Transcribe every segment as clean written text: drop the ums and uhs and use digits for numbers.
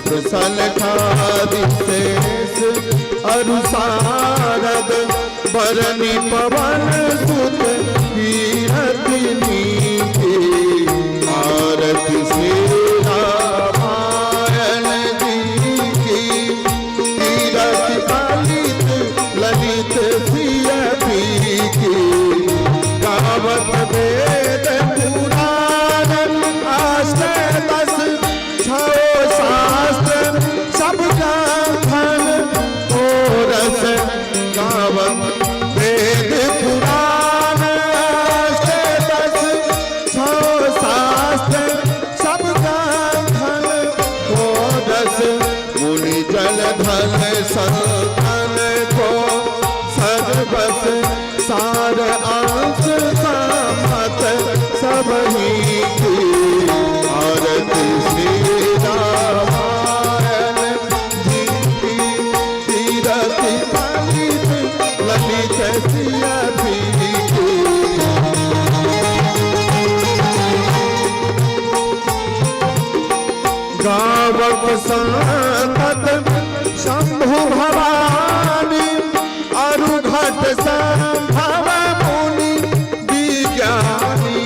सुत सनकादि शेष अरु सारद बरनी पवन सुत कीरति नीति। आरती श्री रामायण जी की तीरथ ललित ललित सिय की। गावत वेद पुराण अष्ट दस छो शास्त्र सब ग्रंथन रस। गावत वेद पुराण अष्ट दस छो शास्त्र सब ग्रंथन रस। मुनि जन धन संतन को सर्वस सार अंश समत सब ही की। आरती श्री रामायण जी की तीरथ ललित ललित सिया की। गावत संतत शंभु भवानी अरु घट संभव मुनि विज्ञानी।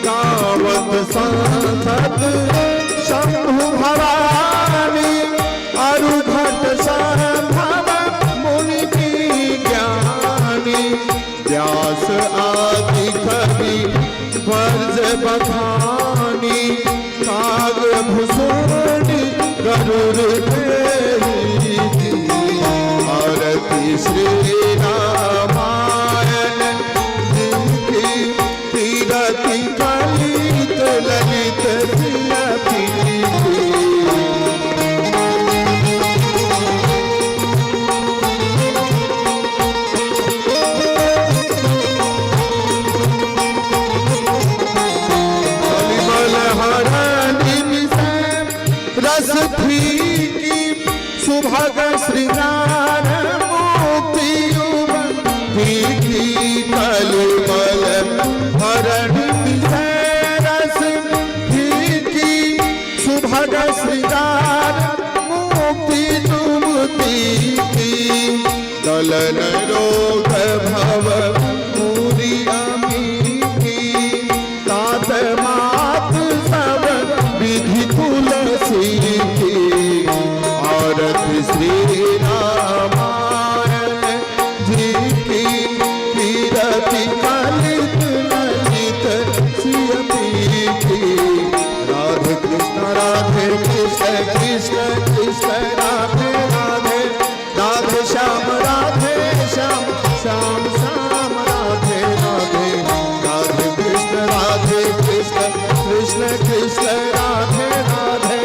गावत संतत शंभु भवानी अरु घट संभव मुनि विज्ञानी। व्यास आदि कवि फर्ज बखानी काग भुसुंडी गरुड़ तेही की। आरती श्री रामायण जी की तीरथि ललित ललित सिया की। कलिमल हरनि विषय रस फीकी सुभग श्रृंगार मुक्ति फीकी। कलिमल हरनि विषय रस फीकी सुभग श्रृंगार मुक्ति जुमती की। दलन रोग भव पूरी अमी की तात मात सब विधि तुलसी की। आरती श्री रामायण जी की तीरथि ललित ललित सिय की। राधे कृष्ण कृष्ण कृष्ण राधे राधे राधे श्याम श्याम श्याम राधे राधे। राधे कृष्ण कृष्ण कृष्ण राधे राधे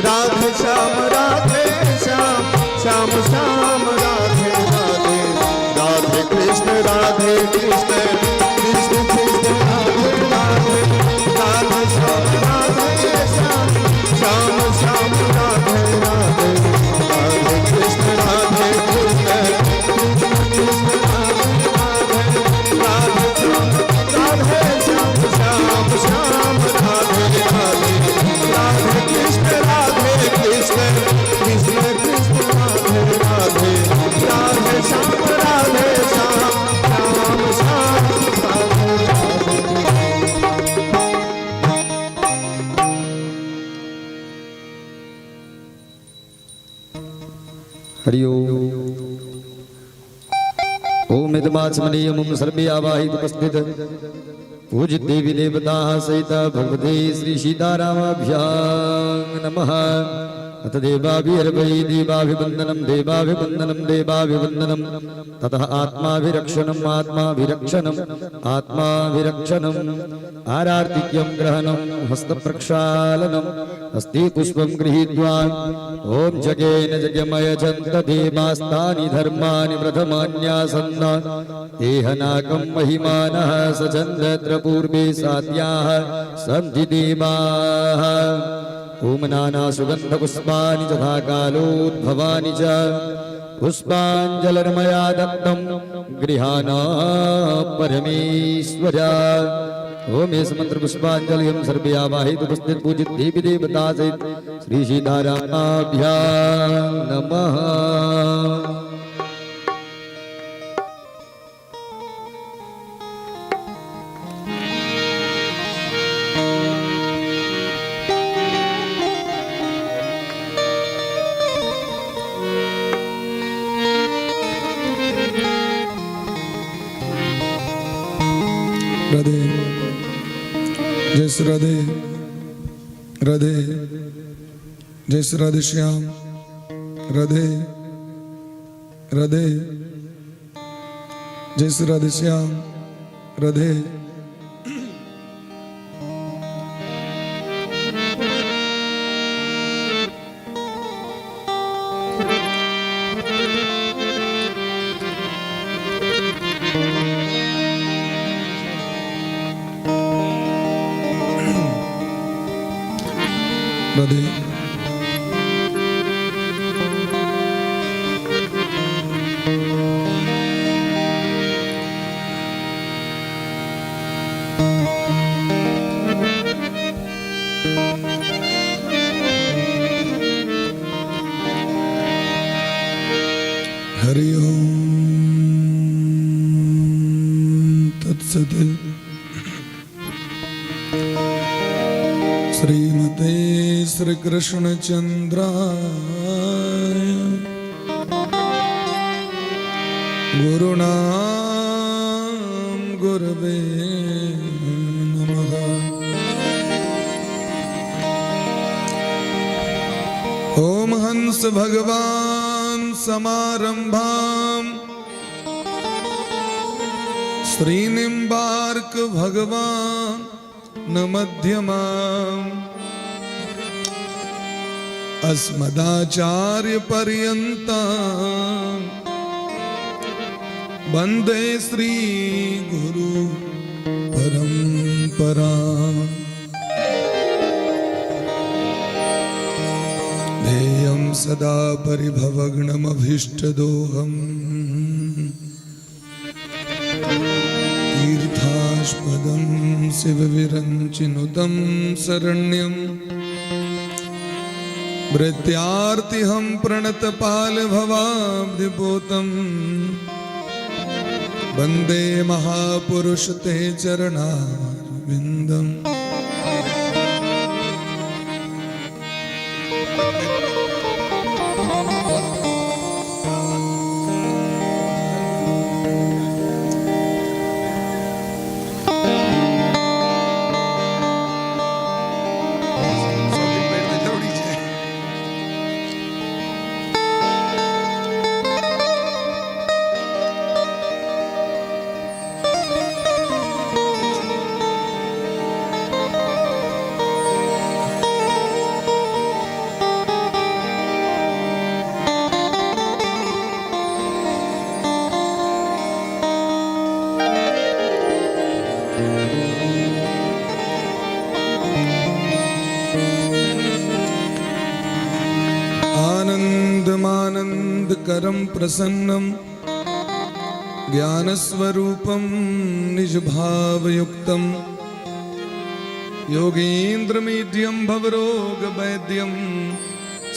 राधे श्याम श्याम श्याम राधे राधे। राधे कृष्ण कृष्ण कृष्ण राधे राधे राधे श्याम श्याम श्याम श्याम राधे राधे। राधे कृष्ण कृष्ण कृष्ण राधे राधे राधे श्याम राधे श्याम श्याम श्याम राधे राधे। राधे कृष्ण कृष्ण कृष्ण राधे राधे राधे श्याम श्याम श्याम राधे राधे। हरि ओम। ओम इदमाचमनीयमं सर्वे आवाहित उपस्थित पूजित देवी देवताः सहित भगवते श्री सीतारामाभ्यां नमः। अथ देवाभिर्वै देवाभिवन्दनं देवाभिवन्दनं देवाभिवन्दनं ततः आत्माभिरक्षणम् आत्माभिरक्षणम् आत्माभिरक्षणम् आरार्तिक्यं ग्रहणं हस्तप्रक्षालनं हस्ते पुष्पं गृहीत्वा ॐ जगेन जगमयजन्त देवास्तानि धर्माणि प्रथमान्यासन्न देहनाकं महिमानः सचन्द्र पूर्वे साध्याः सन्ति देवाः। ॐ नानासुगन्धपुष्पाणि तथा कालोद्भवानि च पुष्पाञ्जलिर्मया दत्तं गृहाणा परमेश्वर। ओम एष मंत्र पुष्पांजलि हम सर्वे आवाहित उपस्थित पूजित देवी देवता सहित श्री सीतारामाभ्यां नमः। राधे, जय श्री राधे, राधे, जय श्री राधे श्याम, राधे राधे, जय श्री राधे श्याम, राधे। राधे। हरि ओम तत्सत्। श्रीमते श्री कृष्णचंद्राय गुरुणां गुरवे नमः। ॐ हंस भगवान समारंभां श्रीनिम्बार्क भगवान न मध्यमाम् अस्मदाचार्य पर्यन्तां वंदे श्री गुरु परंपरा। ध्येयं सदा परिभवग्नमभीष्टदोहम् तीर्थास्पदं शिवविरञ्चिनुतं शरण्यं भृत्यार्तिहं प्रणतपालभवाब्धिपोतं वन्दे महापुरुष ते चरणारविन्दम्। જરૂરી છે. आनन्दमानन्दकरं प्रसन्नं ज्ञानस्वरूपं निजभावयुक्तं योगीन्द्रमीड्यं भवरोगवैद्यं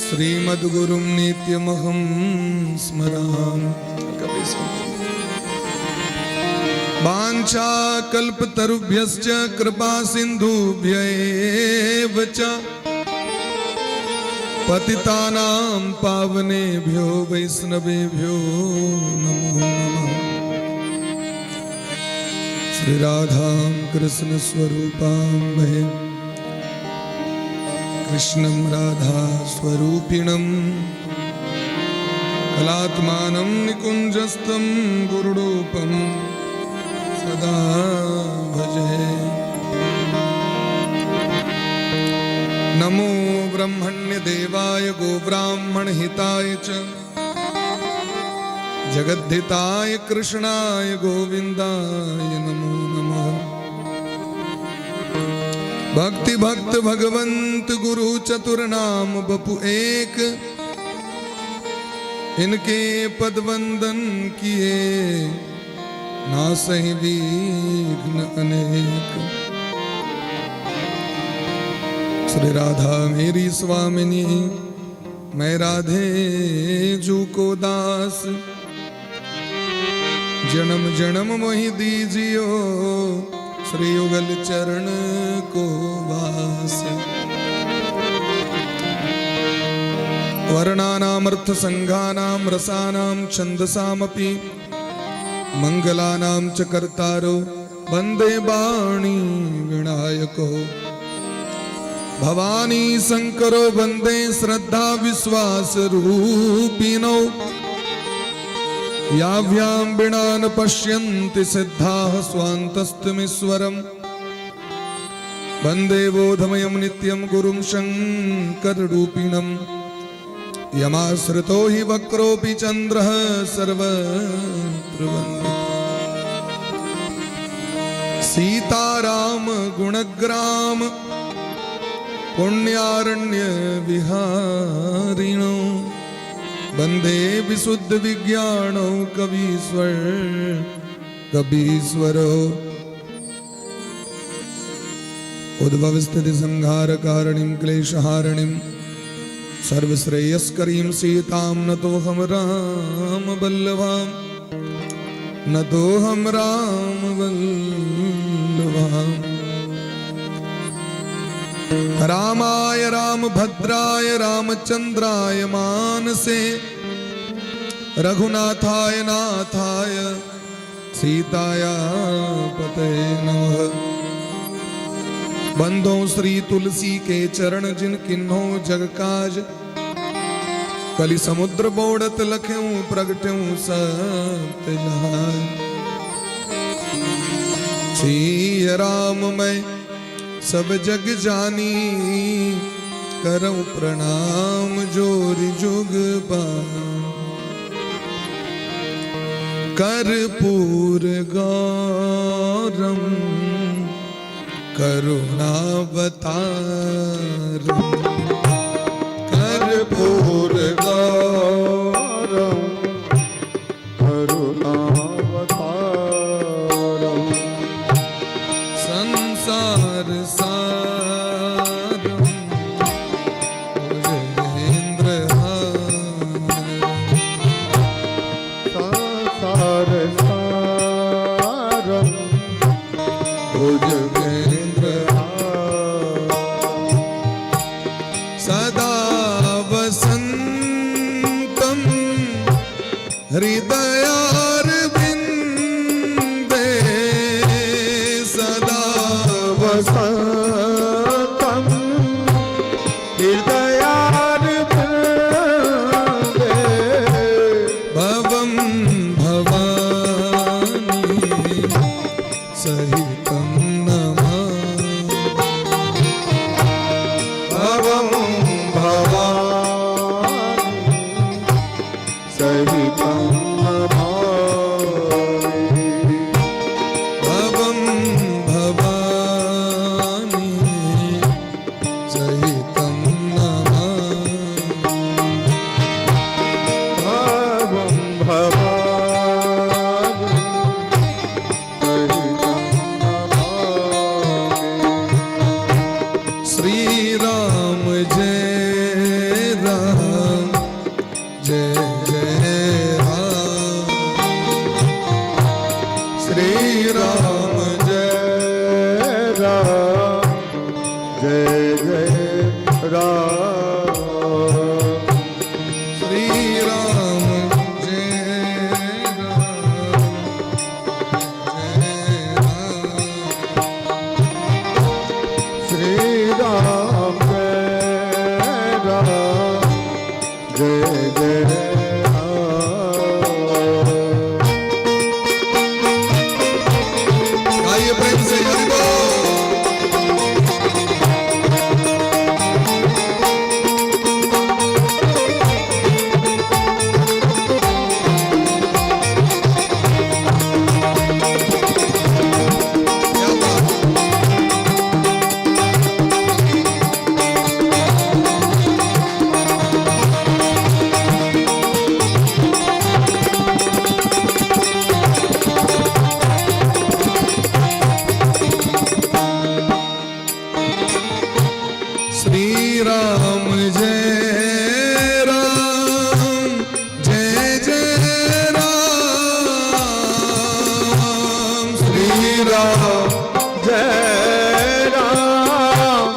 श्रीमद्गुरुं नित्यमहं स्मरामि। वाञ्छाकल्पतरुभ्यश्च कृपा सिन्धुभ्य एव च पतितानां पावनेभ्यो वैष्णवेभ्यो नमो नमः। श्री राधां कृष्ण स्वरूपां महे कृष्णं राधा स्वरूपिणं कलात्मानं निकुञ्जस्थं गुरुरूपं सदा भजे। नमो ब्रह्मण्य देवाय गोब्राह्मण हिताय च जगद्धिताय कृष्णाय गोविंदाय नमो नमः। भक्ति भक्त भगवंत गुरु चतुर नाम बपु एक, इनके पद वंदन किए नासहि विघ्न अनेक। श्री राधा मेरी स्वामिनी, मैं राधे जू को दास। जन्म जन्म मोहि दीजियो, श्री युगल चरण को वास। वर्णानामर्थ संघानाम रसानाम छंदसामपि, मंगलानाम च कर्तारो, वंदे वाणी विनायको। भवानी शंकरो वंदे श्रद्धा विश्वास रूपिणो। याभ्यां विना न पश्यन्ति सिद्धाः स्वान्तस्थमीश्वरम्। वंदे बोधमयं नित्यं गुरुं शङ्कररूपिणम्। यमाश्रितो हि वक्रोऽपि चन्द्रः सर्वत्र वन्दितः। सीताराम गुणग्राम पुण्यारण्य विहारिणो, वंदे विशुद्ध विज्ञानो कवीश्वर कपीश्वरो। उद्भव स्थिति संहार कारणीं क्लेशहारिणीं सर्वश्रेयस्करीं सीतां नतोऽहं राम वल्लभां, नतोऽहं राम वल्लभाम्। रामाय रामभद्राय रामचंद्राय मानसे, रघुनाथाय नाथाय सीताया पतये नमः। बंदो श्री तुलसी के चरण, जिन किन्हो जग काज। कलि समुद्र बोड़त लख्यूं, प्रगट्यूं सप्त जहाज। सिय राम मैं सब जग जानी, करऊं प्रणाम जोरि जुग बानी। कर्पूर गौरम करुणावतारम, कर्पूर गौरम करुणावतारम, संसार सारम भुजगेंद्र हारम। संसार सारम भुजगेंद्र हारम। सदा वसंतम हृदयारविंदे, सदा वसंतम हृदयारविंदे, भवं भवानी सहितं नमामि। भवं भवानी सहितं नमामि। भवं भवानी सहितं नमामि। भवं भवानी सहितं नमामि। श्री राम जय राम, जय जय राम। श्री राम जय राम, जय जय राम। श्री राम जय राम, जय राम। श्री राम जय राम, जय जय राम। गाइए प्रेम से, हरि बोल। क्या बात। श्री राम जय राम जय जय राम। श्री राम जय राम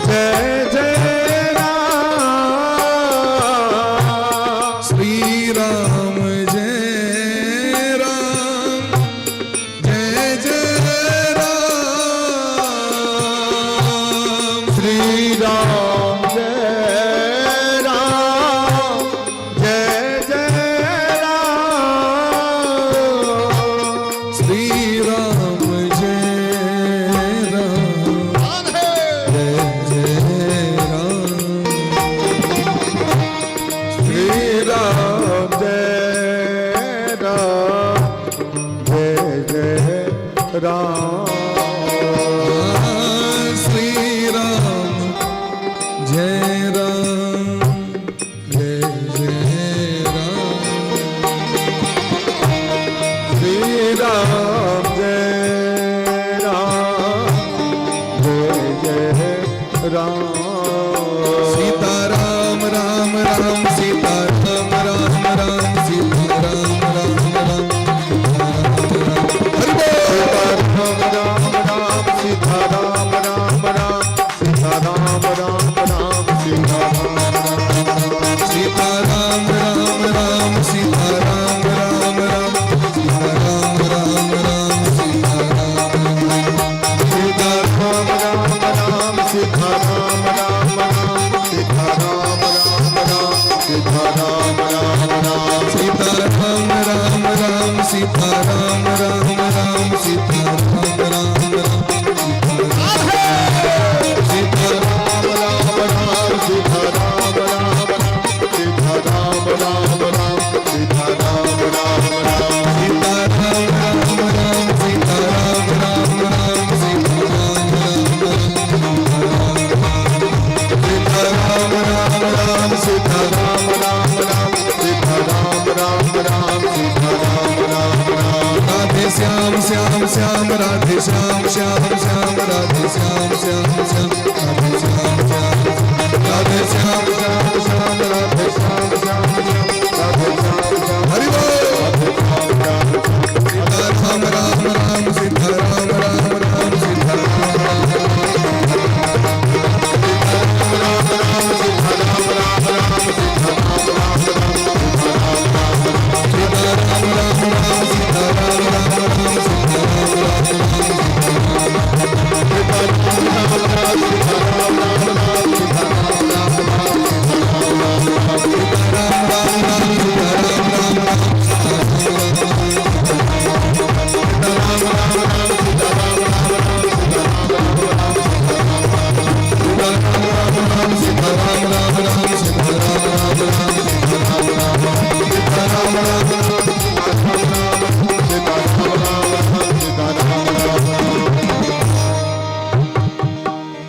जय जय राम। श्री राम जय राम जय जय राम। श्री राम जय राम जय जय राम। श्री राम जय राम जय जय राम। श्री राम जय राम जय जय राम। श्री राम जय राम जय जय राम। श्री राम जय राम जय जय राम। सीता राम राम राम सीता राम राम राम सीता राम राम राम हरि बोल। सीता राम राम राम सीता राम राम राम सीता राम राम राम सीता राम राम। सीता राम राम राम सीता राम राम राम सीता राम राम राम सीता राम सीता राम राम राम सीता राम राम राम सीता राम राम राम सीता राम राम राम। सीता राम राम राम सीता राम राम राम सीता राम राम राम सीता राम राम राम सीता राम राम राम सीता राम राम राम सीता राम राम राम। सीता राम राम राम सीता राम राम राम सीता राम राम राम सीता राम राम राम सीता राम राम राम सीता राम राम राम सीता राम राम राम। राधे श्याम श्याम श्याम राधे श्याम श्याम श्याम राधे श्याम श्याम श्याम राधे श्याम श्याम राधे श्याम श्याम श्याम राधे श्याम श्याम श्याम राधे श्याम श्याम हरि बोल। राधे श्याम श्याम। सीता राम राम राम सीता राम राम राम सीता राम राम सीता राम राम राम सीता राम राम राम सीता राम राम राम राम राम राम सीता राम राम राम राम राम सीता राम राम राम सीता राम राम राम सीता राम राम राम सीता राम राम राम सीता राम राम राम सीता राम राम राम सीता राम राम राम सीता राम राम राम सीता राम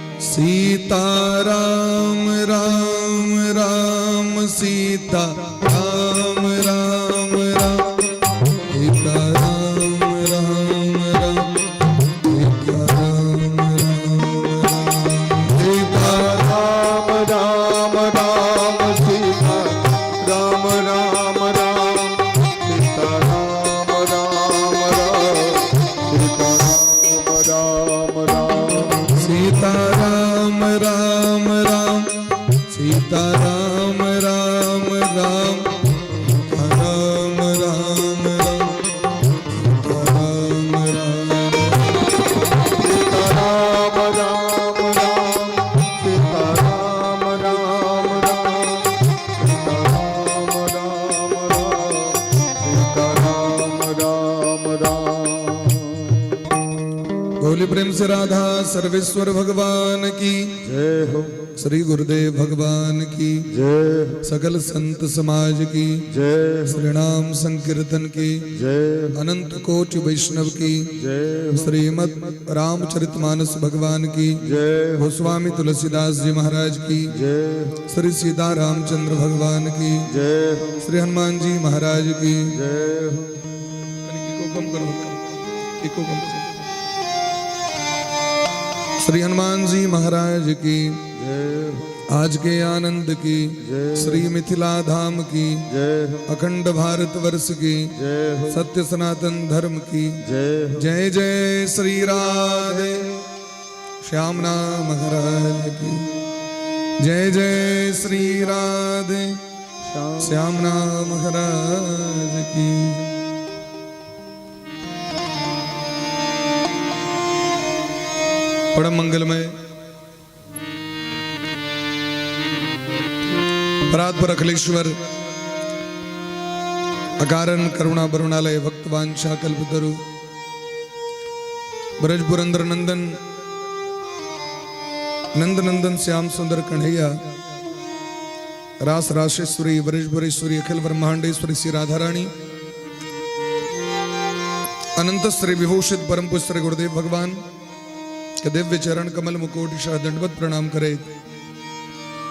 राम राम सीता राम राम राम सीता राम राम राम। सीता राम राम राम सीता राम राम राम राम राम राम सीता राम राम सीता राम राम राम सीता राम राम राम सीता राम राम राम सीता राम राम राम। बोले प्रेम से राधा सर्वेश्वर भगवान की जय हो। श्री गुरुदेव भगवान की जय हो। सकल संत समाज की जय हो। श्री नाम संकीर्तन की जय हो। अनंत कोटि वैष्णव की जय हो। श्रीमद रामचरितमानस भगवान की जय हो। गोस्वामी तुलसीदास जी महाराज की जय हो। श्री सीता रामचंद्र भगवान की जय हो। श्री हनुमान जी महाराज की जय हो। इको कम करो, इको कम करो। श्री हनुमान जी महाराज की आज के आनंद की, श्री मिथिला धाम की, अखंड भारत वर्ष की, सत्य सनातन धर्म की जय। जय श्री राधे श्याम नाम महाराज की जय। जय श्री राधे श्याम नाम महाराज की। परम मंगलमय परात्पर अखिलेश्वर अकारण करुणा वरुणालय भक्तवांछा कल्पतरु ब्रज पुरंदर नंदन नंद नंदन श्याम सुंदर कन्हैया रास राशेश्वरी ब्रजपुरेश्वरी अखिल ब्रह्मांडेश्वरी श्री राधा रानी अनंत श्री विभूषित परम पुष्ट श्री गुरुदेव भगवान के दिव्य चरण कमल मुकोटि शाह दंडवत प्रणाम करे,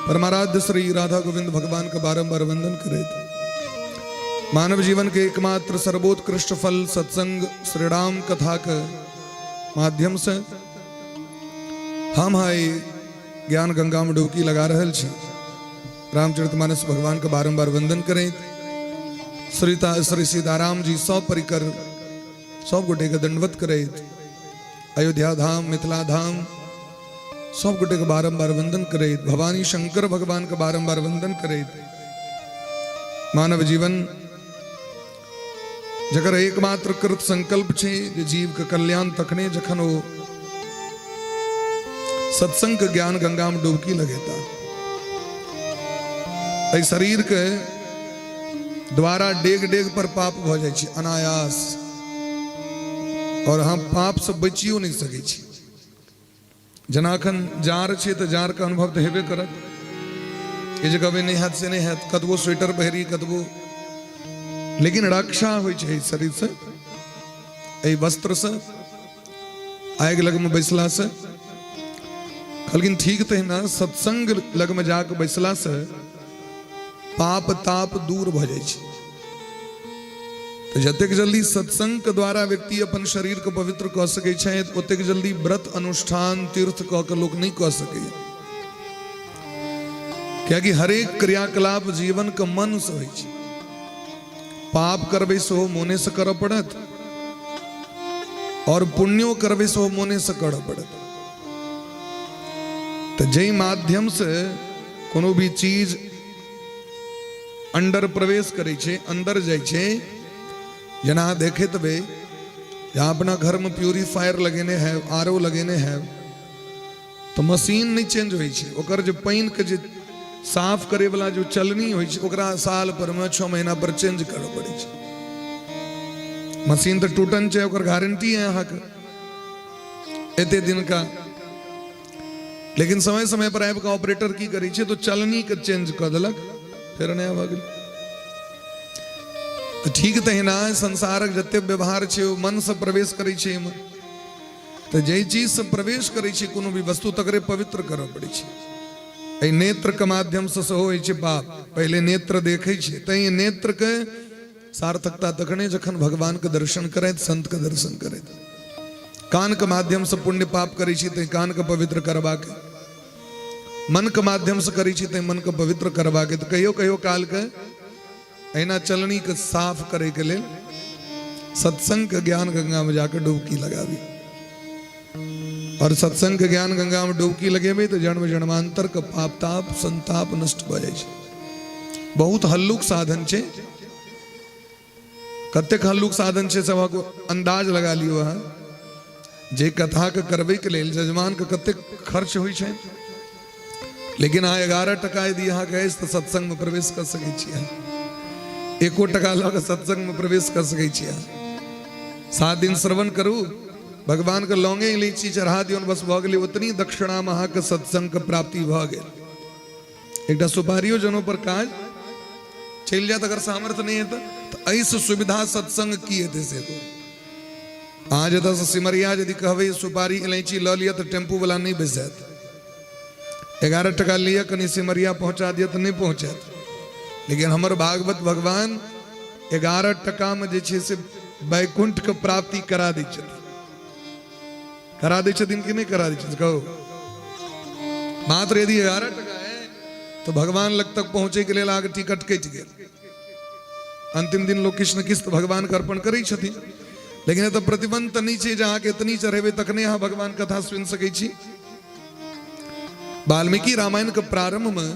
परमाराध्य श्री राधा गोविंद भगवान का बारंबार वंदन करे, मानव जीवन के एकमात्र सर्वोत्कृष्ट फल सत्संग श्री राम कथा के माध्यम से हम हाई ज्ञान गंगा में डुबकी लगा रहल छी। रामचरितमानस भगवान के बारंबार वंदन करें, श्री श्री सीताराम जी सब परिकर सब गोटे के दंडवत करैत, अयोध्या धाम मिथिला धाम सब गोटे के बारंबार वंदन करैत, भवानी शंकर भगवान के बारंबार वंदन करैत, मानव जीवन जकर एकमात्र कृत संकल्प छै जे जीव के कल्याण तखने जखन ओ सत्संग के ज्ञान गंगा में डुबकी लगेता, एहि शरीर के द्वारा डेग डेग पर पाप भऽ जाइ छै अनायास, और हम पाप से बचियो नहि सकै छी। जेना एखन जाड़ छै तऽ जाड़के अनुभव तऽ हेबे करत। ई जे कहबै नहि हैत से नहि हैत, कतबो स्वेटर पहिरी कतबो, लेकिन रक्षा होइ छै एहि शरीरसँ, एहि वस्त्रसँ, आगि लगमे बैसलासँ। कहलखिन ठीक तहिना सत्संग लगमे जाकऽ बैसलासँ पाप ताप दूर भऽ जाइ छै। तऽ जतेक जल्दी सत्संग के द्वारा व्यक्ति अपन शरीर के पवित्र कऽ सकै छथि, ओतेक जल्दी व्रत अनुष्ठान तीर्थ कऽ के लोक नहि कऽ सकैए, कियाकि हरेक क्रियाकलाप जीवन के मन से होइ छै। पाप करबै सेहो मोने से करऽ पड़त और पुण्यो करबै सेहो मोने से करऽ पड़त। तऽ जाहि माध्यम से कोनो भी चीज अंडर प्रवेश करै छै, अंदर जाइ छै, जेना अहाँ देखैत हेबै जे अपना घरमे प्यूरिफायर लगेने है, आर ओ लगेने है, तऽ मशीन नहि चेंज होइ छै, ओकर जे पानिके जे साफ करैवला जो चलनी होइ छै ओकरा साल परमे 6 महीना पर चेंज करऽ पड़ै छै। मशीन तऽ टूटन छै, ओकर गारंटी है अहाँके एते दिनका, लेकिन समय समय पर आबि कऽ ऑपरेटर की करै छै तऽ चलनी के चेंज कऽ देलक, फेर नया भऽ गेल। तऽ ठीक तहिना संसारक जते व्यवहार छै ओ मनसँ प्रवेश करै छै एहिमे, तऽ जाहि चीजसँ प्रवेश करै छै कोनो भी वस्तु तकरे पवित्र करऽ पड़ै छै। एहि नेत्रके माध्यमसँ सेहो होइ छै पाप, पहिले नेत्र देखै छै, तैँ नेत्रके सार्थकता तखने जखन भगवानके दर्शन करैत, संतके दर्शन करैत। कानके माध्यमसँ पुण्य पाप करै छी तैँ कानके पवित्र करबाक, मनके माध्यमसँ करै छी तैँ मनके पवित्र करबाक। तऽ कहियो कहियो कालके एहिना चलनीके साफ करैके लेल सत्संगके ज्ञान गंगामे जाके डुबकी लगाबी, और सत्संग के ज्ञान गंगा में डुबकी लगेबै तऽ जन्म जन्मांतर के पाप ताप संताप नष्ट भऽ जाइ छै। बहुत हल्लुक साधन छै, कतेक हल्लुक साधन छै सबक अंदाज लगा लियौ अहाँ। जे कथा के करबै के लेल जजमान के कतेक खर्च होइ छै, लेकिन अहाँ 11 टका यदि अहाँके अछि तऽ सत्संग में प्रवेश कऽ सकै छी, अहाँ एको टका लऽ कऽ सत्संग में प्रवेश कऽ सकै छी। अहाँ 7 दिन श्रवण करू, भगवान के लौंगे इलायची चढ़ा दियौन, बस भऽ गेलै, ओतनी दक्षिणा में अहाँके सत्संग के प्राप्ति भऽ गेल। एकटा सुपारियो जनो पर काज चलि जायत अगर सामर्थ्य नहि हेतै तऽ एहिसँ सुविधा सत्संग की हेतै से कहू। अहाँ जतऽसँ सिमरिया यदि कहबै सुपारी इलायची लऽ लिअ तऽ टेम्पू वाला नहि बैसायत, 11 टका लिअ कनि सिमरिया पहुँचा दिअ तऽ नहि पहुँचायत। लेकिन हमर भागवत भगवान 11 टकामे जे छै से वैकुंठके प्राप्ति करा दै छथिन। करा दै छथिन कि नहि करा दै छथिन कहू? मात्र यदि 11 टका है तऽ भगवान लग तक पहुँचे के लेल अहाँके टिकट कटि गेल। अंतिम दिन लोग किछु ने किछु तऽ भगवान के अर्पण करै छथिन, लेकिन एतऽ प्रतिबंध तऽ नहि छै जे अहाँके एतनी चढ़ेबै तखने अहाँ भगवान कथा सुनि सकै छी। वाल्मीकि रामायण के प्रारंभ में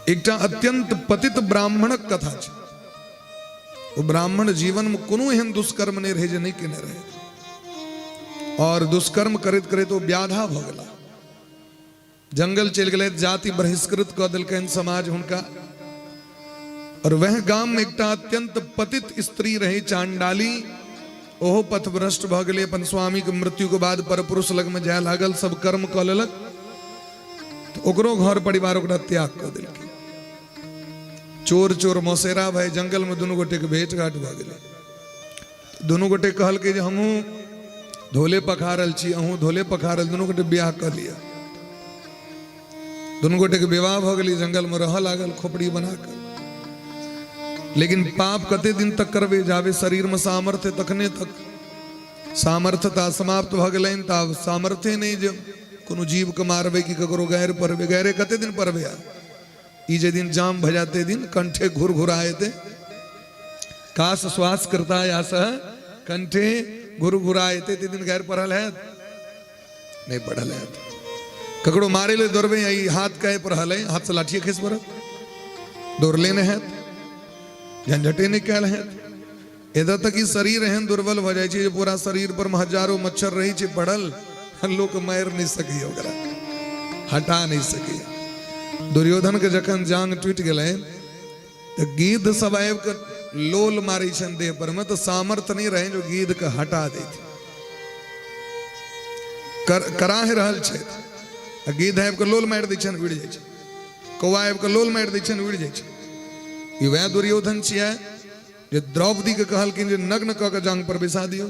एकटा अत्यंत पतित ब्राह्मणक कथा छै। ओ ब्राह्मण जीवन में कोनो एहन दुष्कर्म नहि रहै जे नहि केने रहै, और दुष्कर्म करैत करैत ओ व्याधा भऽ गेला, जंगल चलि गेलै, जाति बहिष्कृत कऽ देलकनि समाज हुनका। और वह गाम में एकटा अत्यंत पतित स्त्री रही चांडाली, ओहो पथभ्रष्ट भऽ गेलै। अपन स्वामी के मृत्यु के बाद परपुरुष लग में जाय लागल, सब कर्म कऽ लेलक, तऽ ओकरो घर परिवार ओकरा त्याग कऽ देलकै। चोर चोर मौसेरा भाई, जंगल में दुनू गोटे के भेंट घाट भऽ गेलै। दुनू गोटे कहलकै जे हमहूँ धोले पखारल छी, अहूँ धोले पखारल, दुनू गोटे बियाह कऽ लिअ। दुनू गोटे के विवाह भऽ गेलै, जंगल में रहऽ लागल खोपड़ी बना कऽ। लेकिन पाप कते दिन तक करबै? जाबे शरीर में सामर्थ्य तखने तक। सामर्थ्यता समाप्त भऽ गेलनि तऽ आब सामर्थ्ये नहि जे कोनो जीवके मारबै कि ककरो गैर पढ़बै। गैरे कते दिन पढ़बै? आब ई जे दिन जाम भऽ जाते दिन कंठे घुर घुरा एते, कास श्वास करता यास कंठे घुर घुरा एते, ते दिन गैर पढ़ल है नहीं पढ़ल है। ककरो मारे ले दौड़बे, ई हाथ कहे पर रहल है, हाथ से लाठिए खसि पड़त, दौड़ले नहि हैत, झंझटे नहि कयल हैत। एतऽ तक ई शरीर एहन दुर्बल भऽ जाइ छै जे पूरा शरीर पर मे हजारो मच्छर रहै छै पड़ल, लोक मारि नहि सकैए, ओकरा हटा नहि सकैए। दुर्योधन के जखन जांग टूटि गेलै तऽ गिद्ध सब आबि कऽ लोल मारै छनि देह पर मे, तऽ सामर्थ्य नहि रहै जो गिद्ध के हटा दैत। कराहि रहल छथि आ गिद्ध आबि कऽ लोल मारि दै छनि, उड़ि जाइ छै। कौआ आबि कऽ लोल मारि दै छनि, उड़ि जाइ छै। ई वएह दुर्योधन छियै जे द्रौपदी के कहलखिन जे नग्न कऽ के जांग पर बैसा दियौ,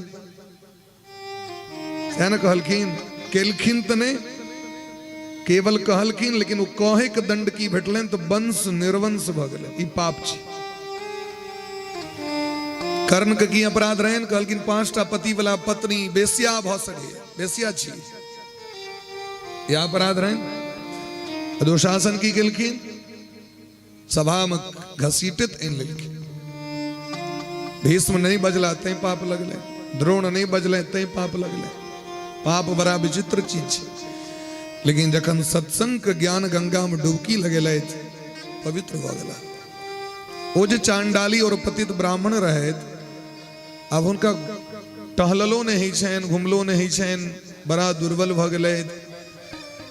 सएह ने कहलखिन? केलखिन तऽ नहि, केवल कहलखिन, लेकिन ओ कहे के दंड की भेटलनि? तऽ वंश निर्वंश भऽ गेलै। ई पाप छै। कर्ण के की अपराध रहनि? कहलखिन 5टा पति वाला पत्नी बेस्या भऽ सकैए, बेस्या छी, यह अपराध रहनि। दुशासन की केलखिन? सभामे घसीटैत आनि लेलखिन। भीष्म नहीं बजला तैं पाप लगलै, द्रोण नहीं बजलै तैं पाप लगलै। पाप बड़ा विचित्र चीज छै, लेकिन जखन सत्संग के ज्ञान गंगा में डुबकी लगेलथि पवित्र भऽ गेला। ओ जे चांडाली और पतित ब्राह्मण रहथि, आब हुनका टहललो नहि होइ छनि, घुमलो नहि होइ छनि, बड़ा दुर्बल भऽ गेलथि।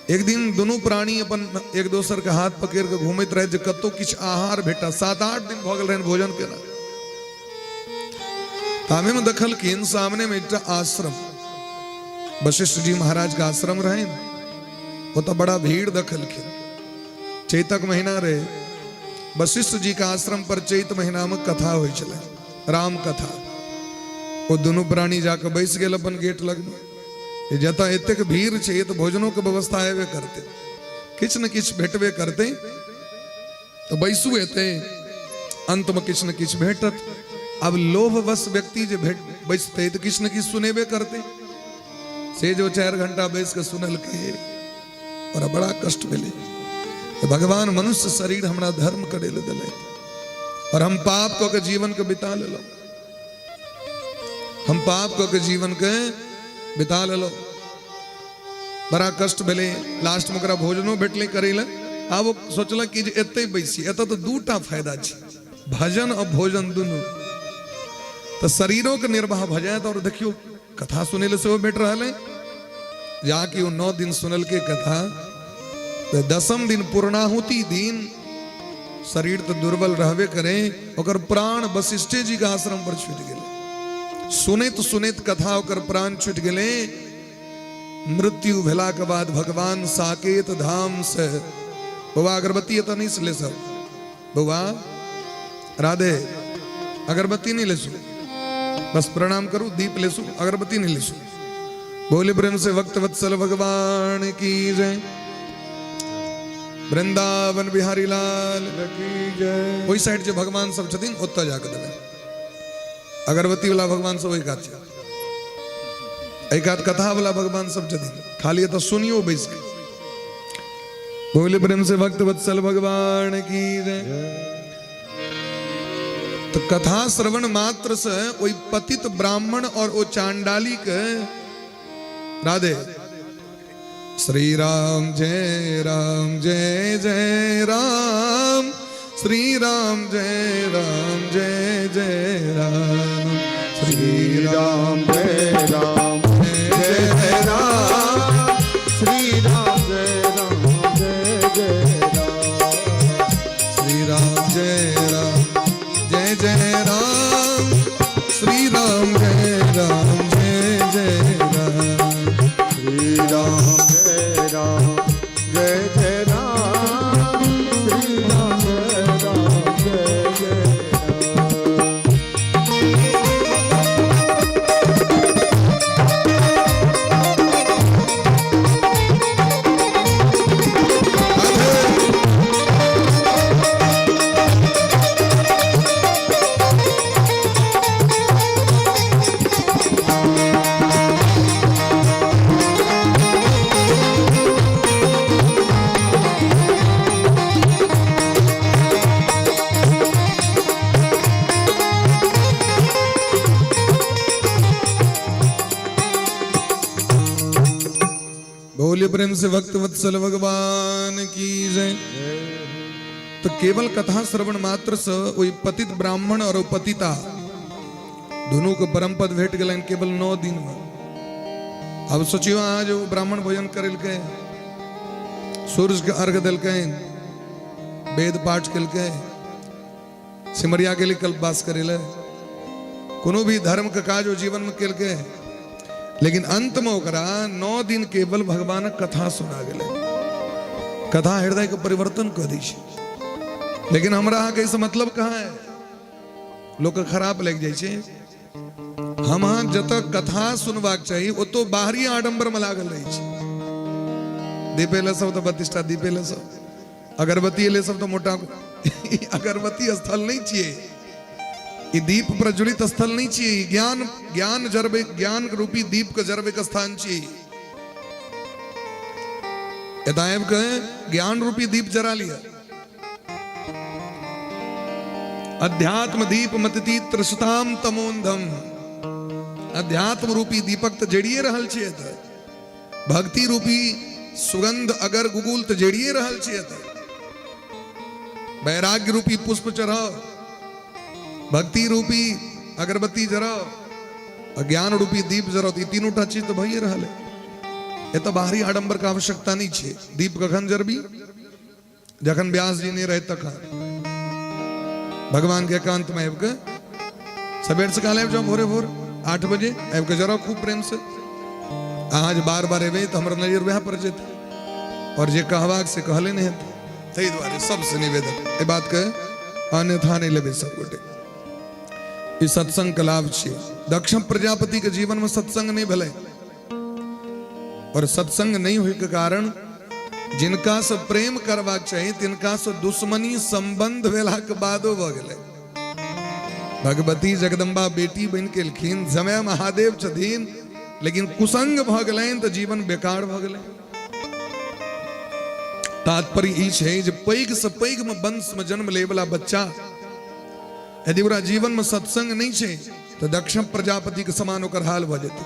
एक दिन दुनू प्राणी अपन एक दोसर के हाथ पकड़ के घूमैत रहे जे कतौ किछु आहार भेटा। 7-8 दिन भऽ गेल रहनि भोजन केना। तामे में देखलखिन सामने में एकटा आश्रम, वशिष्ठ जी महाराज के आश्रम रहनि। ओतऽ बड़ा भीड़ देखलखिन। चैतक महीना रहे, वशिष्ठ जी के आश्रम पर चैत महीना में कथा होइ छलै, राम कथा। ओ दुनू प्राणी जाके बैस गेल अपन गेट लगमे। जतऽ एतेक भीड़ छै तऽ भोजनो के व्यवस्था हेबे करतै, किछु ने किछु भेटबे करतै, तऽ बैसू एतै, अंत में किछु ने किछु भेटत। अब लोभवश व्यक्ति जे भेट बैसतै तऽ किछु ने किछु सुनेबे करतै। से जो 4 घंटा बैस के सुनलकै, ओकरा बड़ा कष्ट भेलै। भगवान मनुष्य शरीर हमरा धर्म करे लए देलथि और हम पाप कऽ के जीवन के बिता लेलहुँ, हम पाप कऽ के जीवन के बिता लेलहुँ। बड़ा कष्ट भेलै। लास्ट में ओकरा भोजनो भेटलै करै लए। आब ओ सोचलक कि जे एतै बैसी, एतऽ तऽ दूटा फायदा छै, भजन आ भोजन दुनू, तऽ शरीरोके निर्वाह भऽ जायत। और देखियौ कथा सुनै लए सेहो भेट रहल है। जाकि ओ 9 दिन सुनलकै कथा, तऽ 10म दिन पूर्णाहुति दिन शरीर तऽ दुर्बल रहबे करे, ओकर प्राण वशिष्ठे जी के आश्रम पर छूटि गेलै। सुनैत सुनैत कथा ओकर प्राण छूटि गेलै। मृत्यु भेला के बाद भगवान साकेत धाम से, बौआ अगरबत्ती एतऽ नहीं ले सब, बौआ राधे अगरबत्ती नहीं लेसू, बस प्रणाम करू, दीप लेसू, अगरबत्ती नहीं लेसू। बोले प्रेम से भक्त वत्सल भगवान की जय, वृंदावन बिहारी लाल की जय। ओहि साइड जे भगवान सब छथिन ओतऽ जाके देबै, अगरबत्ती वाला भगवान सब ओहि कात छै, एहि कात कथा वाला भगवान सब छथिन, खाली एतऽ सुनियो बैस के। बोले प्रेम से भक्त वत्सल भगवान की जय। तो कथा श्रवण मात्र से ओहि पतित ब्राह्मण और ओ चांडाली के राधे श्री राम जय राम जय जय राम, श्री राम जय राम जय जय राम, श्री राम जय राम जय जय राम, श्री राम जय राम जय जय राम, श्री राम जय राम जय जय राम, श्री राम जय राम जय जय राम, श्री राम जय राम जय जय राम, श्री राम जय राम जय जय राम। बोलिए प्रेम से भक्त वत्सल भगवान की जय। तो केवल कथा श्रवण मात्र से ओहि पतित ब्राह्मण और पतिता दोनों के परम पद भेट गेलनि केवल 9 दिन में। अब सोचियो अहाँ जे ओ ब्राह्मण भोजन करेलकै, सूर्य के अर्घ देलकै, वेद पाठ केलकै, सिमरिया गेलै कल्पवास करेले, कोनो भी धर्म के काज ओ जीवन में केलकै, लेकिन अंत में ओकरा 9 दिन केवल भगवानक कथा सुना गेलै। कथा हृदय के परिवर्तन कऽ दै छै। लेकिन हमरा अहाँके एहिसँ मतलब कहाँ है? लोकके खराब लागि जाइ छै। हम अहाँ जतऽ कथा सुनबाक चाही ओतौ बाहरी आडम्बर में लागल रहै छै। दीपे ले सब तऽ 32टा दीपे ले सब, अगरबत्ती ले सब तऽ मोटा अगरबत्ती स्थल नहीं छियै, ई दीप प्रज्वलित स्थल नहीं छियै, ई ज्ञान, ज्ञान जरबे, ज्ञान रूपी दीप के जरबे के स्थान छियै। एतऽ आबि के ज्ञान रूपी दीप जरा लिअ। अध्यात्म दीप मतती त्रसताम तमोन्धम, अध्यात्म रूपी दीपक तऽ जड़िए रहल छै एतऽ, भक्ति रूपी सुगंध अगर गुगुल तऽ जड़िए रहल छै एतऽ, वैराग्य रूपी पुष्प चढ़ाओ, भक्ति रूपी अगरबत्ती जराओ, ज्ञान रूपी दीप जराओ, तऽ ई तीनू टा चीज तऽ भइए रहल है। एतऽ बाहरी आडम्बर के आवश्यकता नहीं छै। दीप कखन जरबी? जखन व्यास जी नहीं रहे तखन। भगवान के एकांत में आबि के सबेर सकाल आबि जाओ, भोरे भोर 8 बजे आबि के जराओ खूब प्रेम से। अहाँ जे बार बार एबै तऽ हमर नजर वएह पर जेतै और जे कहबाक से कहले नहि हेतै। ताहि दुआरे सबसे निवेदन, एहि बात के अन्यथा नहि लेबै सब गोटे। ई सत्संग के लाभ छियै। दक्ष प्रजापति के जीवन में सत्संग नहीं भेलै और सत्संग नहीं होय के कारण जिनका से प्रेम करबाक चाही तिनका से दुश्मनी संबंध भेला के बादो भऽ गेलै। भगवती जगदम्बा बेटी बनि के एलखिन, समय महादेव छथिन, लेकिन कुसंग भऽ गेलनि तऽ जीवन बेकार भऽ गेलै। तात्पर्य ई छै जे पैघ से पैघ में वंश में जन्म ले वाला बच्चा यदि ओकरा जीवन में सत्संग नहीं छै तऽ दक्ष प्रजापति के समान ओकर हाल भऽ जेतै।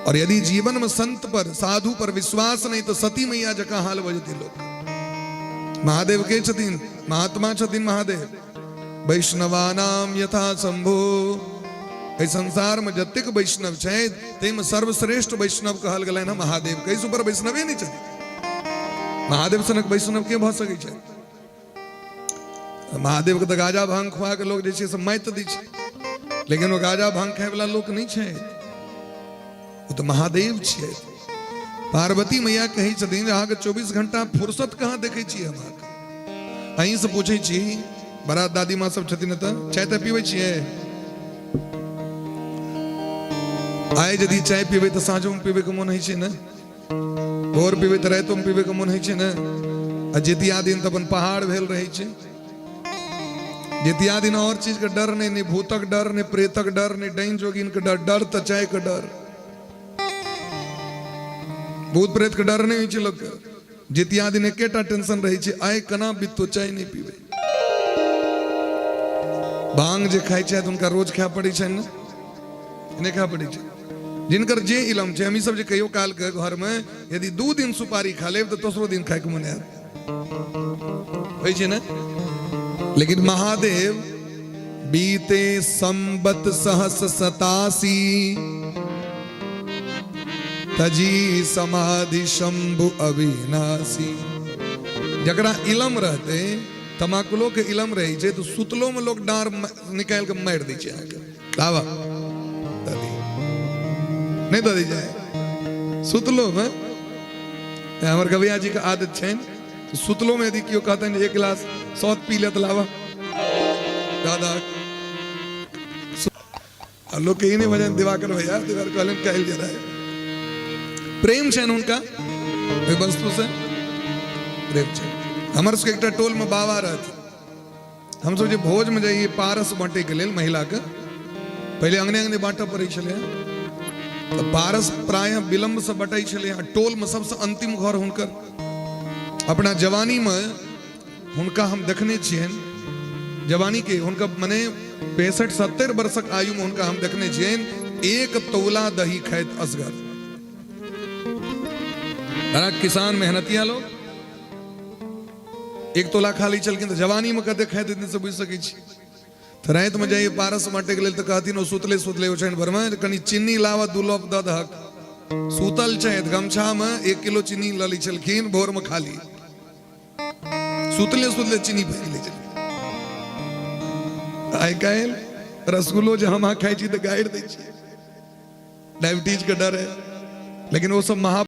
और यदि जीवन में संत पर साधु पर विश्वास नहीं तो सती मैया जकाँ हाल भऽ जेतै लोक। महादेव के छथिन? महात्मा छथिन महादेव। वैष्णवानाम यथा शंभु, एहि संसार में जतेक वैष्णव छै ताहिमे सर्वश्रेष्ठ वैष्णव कहल गेलनि हँ महादेव। कैसे ऊपर वैष्णवे नहीं छथिन? महादेव सनक वैष्णव के भऽ सकै छै? महादेव के तऽ गाजा भांग खुआ के लोग जे छै से माइत दै छै, लेकिन ओ गाजा भांग खाय वाला लोक नहि छै, ओ तऽ महादेव छियै। पार्वती मैया कहै छथिन जे अहाँके 24 घंटा फुर्सत कहाँ देखै छियै हम अहाँके? अहीं से पूछै छी, बड़ा दादी माँ सब छथिन एतऽ, चाय तऽ पीबै छियै? आइ यदि चाय पीबै तऽ साँझोमे पीबै के मोन होइ छै ने, भोर पीबै तऽ रातिमे पीबै के मोन होइ छै ने, आ जितिया दिन तऽ अपन पहाड़ भेल रहै छै। जितिया दिन और चीज के डर नहीं, नहीं भूतक डर, नहीं प्रेतक डर, नहीं डाइन जोगिन के डर, डर तऽ चाय के डर। भूत प्रेत के डर नहि होइ छै लोकके। जितिया दिन एकेटा टेंशन रहै छै, आइ केना बिततो, चाय नहि पीबै। भांग जे खाइ छथि हुनका रोज खाय पड़ै छनि ने, नहि खाय पड़ै छै। जिनकर जे इलम छै, हम सब जे कहियो काल के घर में यदि 2 दिन सुपारी खा लेब तऽ दोसरो दिन खायके मन आयत, होइ छै ने। लेकिन महादेव बीते संबत सहस 87 तजी समाधि शंभु अविनाशी। जकरा इलम रहते, तमाकुलो के इलम रहै छै, तऽ सुतलो में लोग डाँर निकालि के मारि दै छै अहाँके। दावा दादी नहि दऽ दै छै सुतलो में। हमर गवैया जी के आदत छनि, सुतलो में यदि केओ कहतनि एक गिलास सौत पी ले तऽ लाबऽ दादा। आ लोक के ई नहि भजन दिवाकर भैया दिवाकर कहलनि कहल जे रहै प्रेम छनि हुनका ओहि वस्तु से प्रेम छनि। हमर सबके एकटा टोल में बाबा रहथिन, हमसब जे भोज में जाइए पारस बांटे के लेल महिला के पहिले अंगने अंगने बांटऽ पड़ै छलै, तऽ पारस प्रायः विलम्ब से बटै छलै आ टोल में सबसे अंतिम घर हुनकर। अपना जवानी में हुनका हम देखने छियनि, जवानी के हुनका मने 65-70 वर्षक आयु में हुनका हम देखने छियनि 1 तौला दही खाइत असगर। बड़ा किसान मेहनतिया लोग 1 तोला खा लै छलखिन, तऽ जवानी में कते खाइत हेथिन से बुझि सकै छी। तऽ राति में जाइए पारस बांटे के लेल तऽ कहथिन ओ सुतले सुतले ओछाइन पर में कनि चीनी लाबऽ 2 लोप दऽ दहक। सुतल छथि, गमछा में 1 किलो चीनी लऽ लै छलखिन, भोर में खाली सुतले सुतले चीनी फेंक लै छलखिन। आइ काल्हि रसगुल्लो जे हम अहाँ खाइ छी तऽ गारि दै छियै, डायबिटीज के डर है, लेकिन ओ सब महा